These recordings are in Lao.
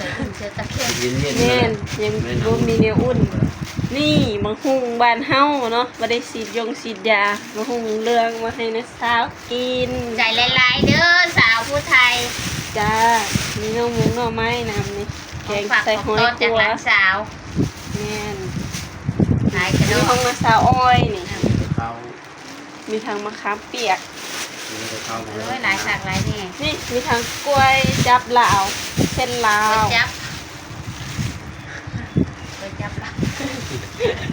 ຕາເຢັນ ເສື້ອຕາແຂງ ເຢັນໆ ແມ່ນ ຍັງ ແມ່ນ ບໍ່ມີແນວອຸ່ນ. ນີ້ໝາກຫຸ່ງບ້ານເຮົາເນາະ ບໍ່ໄດ້ສີດຢົງສີດຢາ. ໝາກຫຸ່ງເຫຼືອງມາໃຫ້ນ້າສາວກິນ. ໃຈຫຼາຍໆເດີສາວຜູ້ໄທ. ຈ້າ ມີໜໍ່ມຸງໜໍ່ໄມ້ນຳນີ້ ແກງໃສ່ຫອຍຄົວ. ແມ່ນ ຫຼາຍກະດອກ. ມີຂອງນ້າສາວອ້ອຍນີ້ ເຂົ້າ ມີທັງມະຂາມປຽກ. ເອີຍ ຫຼາຍຄັກຫຼາຍແນ່. ນີ້ມີທັງກ້ວຍຈັບລາວ ເສັ້ນລາວ ກ້ວຍຈັບ ກ້ວຍຈັບລາວ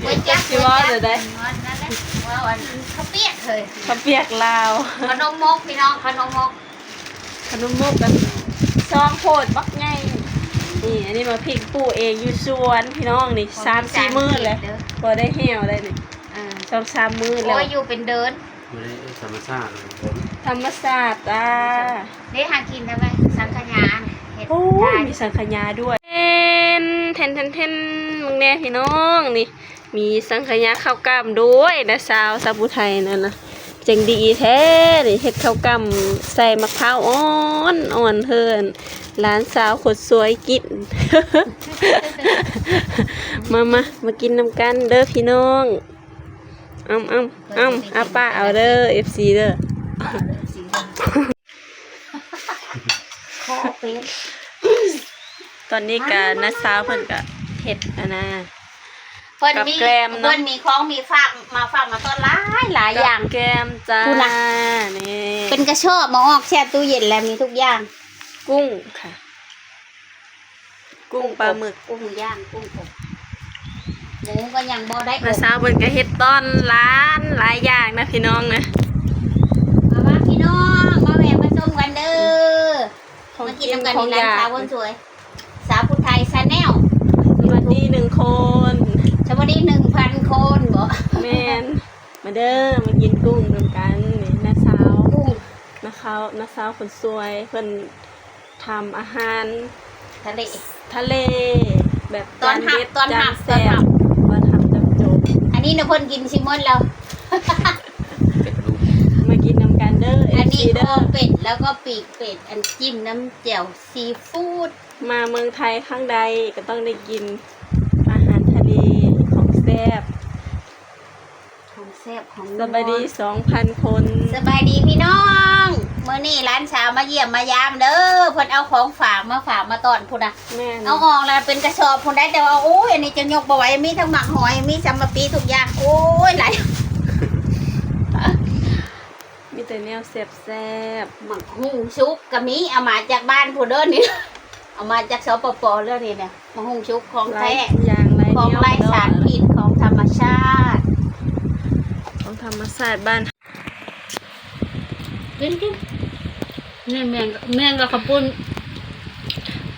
ກ້ວຍຈັບ ຊິເວົ້າແນວໃດ? ນັ້ນແຫຼະ ເວົ້າອັນເຂົ້າປຽກເຮີ້ຍ ເຂົ້າປຽກລາວ ຂະໜົມມົກພີ່ນ້ອງ ຂະໜົມມົກ ຂະໜົມມົກກັນ ຊອງໂພດບັກໃຫຍ່. ນີ້ ອັນນີ້ໝາກພິກປູກເອງຢູ່ສວນພີ່ນ້ອງ. ນີ້ ສາມສີ່ມື້ແລ້ວ ບໍ່ໄດ້ແຫ້ວໄດ້ນີ້. ເອີ ສອງສາມມື້ແລ້ວ. ໂອ້ຍ ຢູ່ເປັນເດືອນ. ບໍ່ໄດ້ ທຳມະຊາດ ທຳມະຊາດຈ້າ. ເດ້ ຫາກິນໄດ້ໄໝ? ສັງຂະຫຍາ ເຮັດ. ໂອ້ຍ ມີສັງຂະຫຍາດ້ວຍ. ແທນ ແທນ ແທນ ເບິ່ງແດ່ພີ່ນ້ອງ ນີ້ ມີສັງຂະຫຍາເຂົ້າກ້ຳດ້ວຍນະສາວ ສາວຜູ້ໄທນັ້ນນະ. ຈັ່ງດີແທ້ນີ້ ເຮັດເຂົ້າກ້ຳໃສ່ໝາກພ້າວອ່ອນ ອ່ອນເຮີ້ນ ຫຼານສາວຄົນສວຍກິນ. ມາ ມາ ມາກິນນຳກັນເດີພີ່ນ້ອງ. ອ້ຳ ອ້ຳ ອ້ຳ ອ້າປາກເອົາເດີ ເອັຟຊີເດີ. ຂໍເປັນ ຕອນນີ້ກະນ້າສາວເພິ່ນກະເຮັດອັນນະ ເພິ່ນມີ ກັບແກມເນາະ ເພິ່ນມີຂອງມີຝາກມາຝາກມາຕ້ອນຫຼາຍ ຫຼາຍຢ່າງ ກັບແກມຈ້າ. ພຸ້ນນະ ນີ້ ເປັນກະສອບ ມາອອກແຊ່ຕູ້ເຢັນແລ້ວ ມີທຸກຢ່າງ. ກຸ້ງຄ່ະ ກຸ້ງ ກຸ້ງ ປາໝຶກ ກຸ້ງຍ່າງ ກຸ້ງອົບ ໝູກະຍັງບໍ່ໄດ້ອົບ. ນ້າສາວເພິ່ນກະເຮັດຕ້ອນຫຼານຫຼາຍຢ່າງນະພີ່ນ້ອງນະ. ມາ ມາພີ່ນ້ອງ ມາແວ່ມາຊົມກັນເດີ ມາກິນນຳກັນ. ນີ້ ຮ້ານສາວຄົນສວຍ ສາວຜູ້ໄທ Channel. ສະຫວັດດີໜຶ່ງຄົນ ສະຫວັດດີໜຶ່ງພັນຄົນບໍ? ແມ່ນ. ມາເດີ ມາກິນກຸ້ງນຳກັນ. ນີ້ ນ້າສາວ ກຸ້ງ ນ້າຂາວ ນ້າສາວຄົນສວຍ ເພິ່ນທຳອາຫານທະເລ ທະເລ ແບບຕອນຮັບ ຈານເດັດ ຕອນຮັບ ຈານແຊບ ຕອນຮັບ ຕອນຮັບຈຳຈົບ. ອັນນີ້ນະ ເພິ່ນກິນຊິໝົດແລ້ວ. ມາກິນນຳກັນເດີ ອັນນີ້ ເອັຟຊີເດີ ຄໍເປັດ ແລ້ວກໍປີກເປັດ ອັນ ຈິ້ມນ້ຳແຈ່ວຊີຟູດ. ມາເມືອງໄທຄັ້ງໃດກໍຕ້ອງໄດ້ກິນອາຫານທະເລ ຂອງແຊບ. ຂອງແຊບຂອງນົວ. ສະບາຍດີສອງພັນຄົນ. ສະບາຍດີພີ່ນ້ອງ ມື້ນີ້ຫຼານສາວມາຢ້ຽມມາຢາມເດີ ເພິ່ນເອົາຂອງຝາກມາຝາກມາຕ້ອນພຸ້ນນະ. ແມ່ນ ເອົາອອກແລ້ວເປັນກະສອບພຸ້ນໄດ໋ ແຕ່ວ່າ ໂອ້ຍ ອັນນີ້ຈະຍົກບໍ່ໄຫວ ມີທັງໝາກຫອຍ ມີສຳມະປີ ທຸກຢ່າງ. ໂອ້ຍ ຫຼາຍ ມີແຕ່ແນວແຊບໆ. ໝາກຫຸ່ງສຸກກະມີ ເອົາມາຈາກບ້ານພຸ້ນເດີນີ້ ເອົາມາຈາກ ສປປ ເລີຍນີ້ນະ. ໝາກຫຸ່ງສຸກຂອງແທ້ ຫຼາຍຢ່າງ ຂອງໄຮ້ສານພິດ ຂອງທຳມະຊາດ ຂອງທຳມະຊາດບ້ານ. ກິນ ກິນ ນີ້ແມງ ແມງກັບເຂົ້າປຸ້ນ.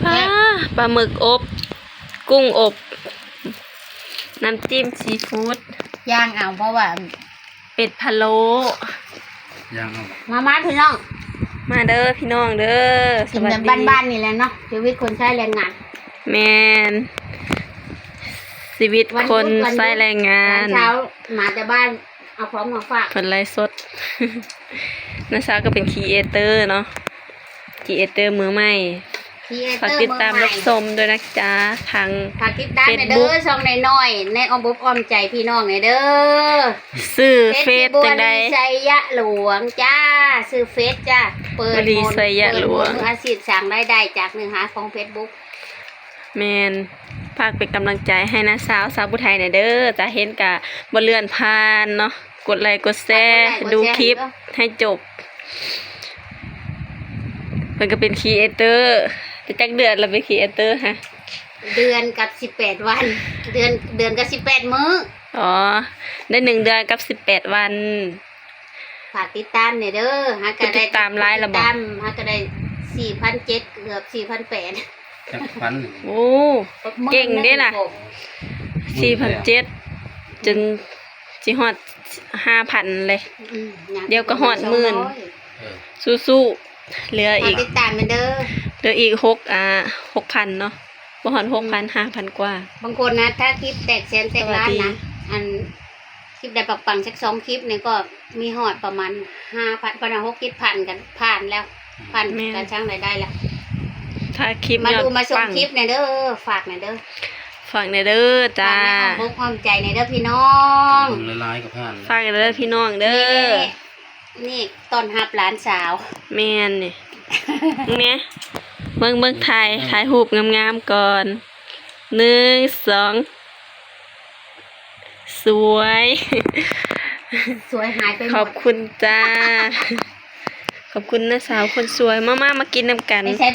ປາ ປາໝຶກອົບ ກຸ້ງອົບ ນ້ຳຈິ້ມຊີຟູດ ຍ່າງເອົາ ເພາະວ່າ ເປັດພະໂລ້ ຍ່າງເອົາ. ມາ ມາພີ່ນ້ອງ ມາເດີພີ່ນ້ອງເດີ. ກິນແບບບ້ານໆນີ້ແຫຼະເນາະ ຊີວິດຄົນໃຊ້ແຮງງານ. ແມ່ນ ຊີວິດຄົນໃຊ້ແຮງງານ. ເຊົ້າມາແຕ່ບ້ານ ເອົາຂອງມາຝາກ ເພິ່ນໄລຟ໌ສົດ. ນ້າສາວກໍເປັນຄຣີເອເຕີເນາະ ຄຣີເອເຕີມືໃໝ່. ຝາກຕິດຕາມຮັບຊົມດ້ວຍນະຈ໊ະ ທາງ ຝາກຕິດຕາມແດ່ເດີ ເຟສບຸກ ຊ່ອງນ້ອຍໆ ໃນອ້ອມອົກອ້ອມໃຈພີ່ນ້ອງແດ່ເດີ. ຊື່ເຟສຈັ່ງໃດ? ເຟສບຸກ ໄຊຍະຫຼວງຈ້າ ຊື່ເຟສຈ້າ. ເປີດ ວະລີ ໄຊຍະຫຼວງ ເປີດໂມງ ອາຊີບ ສ້າງລາຍໄດ້ຈາກເນື້ອຫາຂອງເຟສບຸກ. ແມ່ນ ຝາກເປັນກຳລັງໃຈໃຫ້ນ້າສາວ ສາວຜູ້ໄທແດ່ເດີ. ຈາເຫັນກະບໍ່ເລື່ອນຜ່ານເນາະ ກົດໄລກົດແຊ ກົດໄລກົດແຊ ດູຄລິບໃຫ້ຈົບ. ເພິ່ນກໍເປັນຄຣີເອເຕີ ໄດ້ຈັກເດືອນລະເປັນຄຣີເອເຕີຮະ? ເດືອນກັບສິບແປດວັນ ເດືອນ ເດືອນກັບສິບແປດມື້. ອໍ ໄດ້ໜຶ່ງເດືອນກັບສິບແປດວັນ. ຝາກຕິດຕາມແດ່ເດີ ຫາກະໄດ້ຕິດຕາມຫຼາຍລະບໍ? ຫາກະໄດ້ສີ່ພັນເຈັດ ເກືອບສີ່ພັນແປດ. ຈັກພັນ? ໂອ້ ເກັ່ງເດ້ລະ ສີ່ພັນເຈັດ ຈົນຊິຮອດຫ້າພັນເລີຍ. ອືມ ດຽວກໍຮອດໝື່ນ. ເອີ ສູ້ໆ ເຫຼືອອີກ ຕິດຕາມແມ່ນເດີ ເຫຼືອອີກຫົກ ອ່າ ຫົກພັນເນາະ ບໍ່ຮອດຫົກພັນ ຫ້າພັນກວ່າ. ບາງຄົນນະ ຖ້າຄລິບແຕກແສນແຕກລ້ານນະ ອັນ ຄລິບໃດປັງໆ ຈັກສອງຄລິບນີ້ກໍມີຮອດປະມານຫ້າພັນ ປະມານຫົກເຈັດພັນ ກໍຜ່ານແລ້ວ ຜ່ານການສ້າງລາຍໄດ້ແລ້ວ. ຖ້າຄລິບ ມາດູມາຊົມຄລິບແດ່ເດີ ຝາກແດ່ເດີ. ຝາກແດ່ເດີຈ້າ ຝາກໃນອ້ອມອົກອ້ອມໃຈແດ່ເດີພີ່ນ້ອງ ເບິ່ງຫຼາຍໆກໍຜ່ານ ຝາກແດ່ເດີພີ່ນ້ອງເດີ ນີ້ ນີ້ຕ້ອນຮັບຫຼານສາວ ແມ່ນນີ້ ເບິ່ງແດ່ ເບິ່ງ ເບິ່ງ ຖ່າຍ ຖ່າຍຮູບງາມໆກ່ອນ ໜຶ່ງ ສອງ ສວຍ ສວຍຫາຍໄປໝົດ ຂອບຄຸນຈ້າ ຂອບຄຸນນະສາວຄົນສວຍ ມາ ມາ ມາກິນນຳກັນ ໄປໃສ